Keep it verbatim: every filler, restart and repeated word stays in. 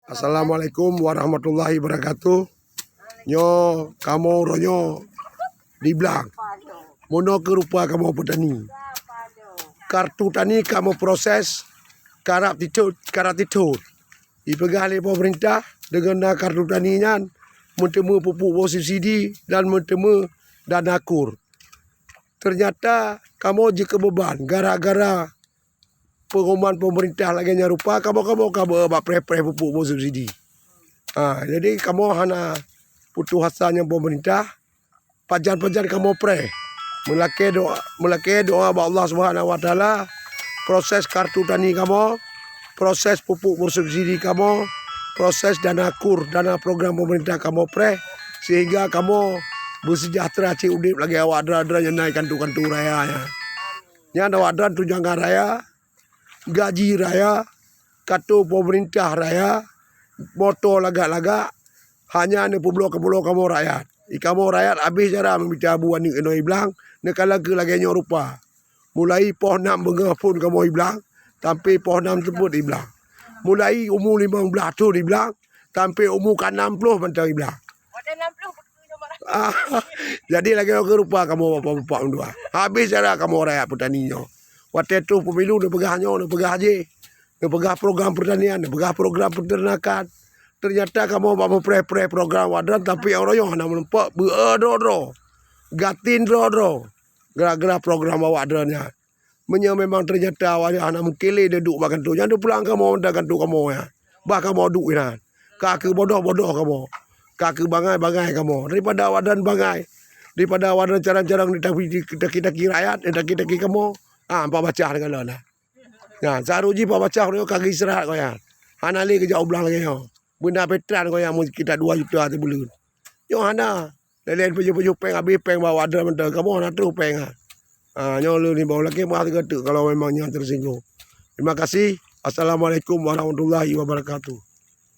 Assalamualaikum warahmatullahi wabarakatuh. Nyoe kamoe uroe nyoe di blang. Meunoe keuh rupa kamoe peutani. Kartu tani kamoe proses karab tithot, karab tithot. Ipeugah lé pemerintah deungon na kartu tani nyan meuteumé pupuk boh subsidi dan meuteumé dana kur. Teunyata kamoe jikeubeban gara-gara pengumuman pemerintah lagée nyan rupa, kamoe-kamoe ka beu bak preh-preh pupuk boh subsidi. Ha, jadi kamoe hana putus asa ngon pemerintah, pajan-pajan kamoe preh. Meulakée doa, meulakée doa bak Allah Subhanahu Wa Taala, proses kartu tani kamoe, proses pupuk bersubsidi kamoe, proses dana kur, dana program pemerintah kamoe preh, sehingga kamoe beusejahtera cit udeb lagée awak droe-droe nyang na di kanto-kanto raya nyan. Nyan awak droe tunjangan raya, gaji raya, kartu pemerintah raya, moto lagak-lagak, hanya neupeubloe-peubloe kamoe rakyat. Di kamoe rakyat habéh cara meumita bu aneuëk inoe i blang, neukalon keuh lagée nyoe rupa. Mulai poh nam beungoh phon kamoe i blang, sampai poh nam seupôt i blang. Mulai umu limong blaih thon i blang, sampai umu ka nam ploh mantong i blang. Watée nam ploh beutôi nyoe malah. Ah, jadi lagée nyoe keuh rupa kamoe bapak-bapak mandua. Habéh cara kamoe rakyat peutani nyoe. Watée troh pemilu neupeugah nyoe, neupeugah jih. Neupeugah program pertanian, neupeugah program peternakan. Teunyata kamoe bak meupreh-preh program awak droe, tapi awak droe nyoe hana meurumpok, beu-e droe-droe. Gatin droe-droe. Gara-gara program awak droe nyan. Meunyoe memang teunyata awak nyan hana mungken lé duek bak kanto, nyan neupulang kamoe mantong kanto kamoe nyan. Bah kamoe duek inan. Ka keuh bodoh-bodoh kamoe. Ka keuh bangai-bangai kamoe. Daripada awak droe bangai. Daripada awak droe carong-carong neutaki-taki rakyat, neutaki-taki kamoe. Ah, empat bacah neukalon lah. Nyan, seuharôh jih empat bacah uroe nyoe ka geuistirahat gobnyan. Hana lé geujak u blang lagée nyoe. Beuna petran gobnyan meuseukita dua juta sibuleuen. Nyoe hana. Laén-laén pajoh-pajoh péng, habéh péng bak awak droe mantong, kamoe hana troh péng, ha. Ha, nyoe lôn imbau lakée meuah sigoe teuk kalau memang nyan teusinggong. Terima kasih. Assalamualaikum warahmatullahi wabarakatuh.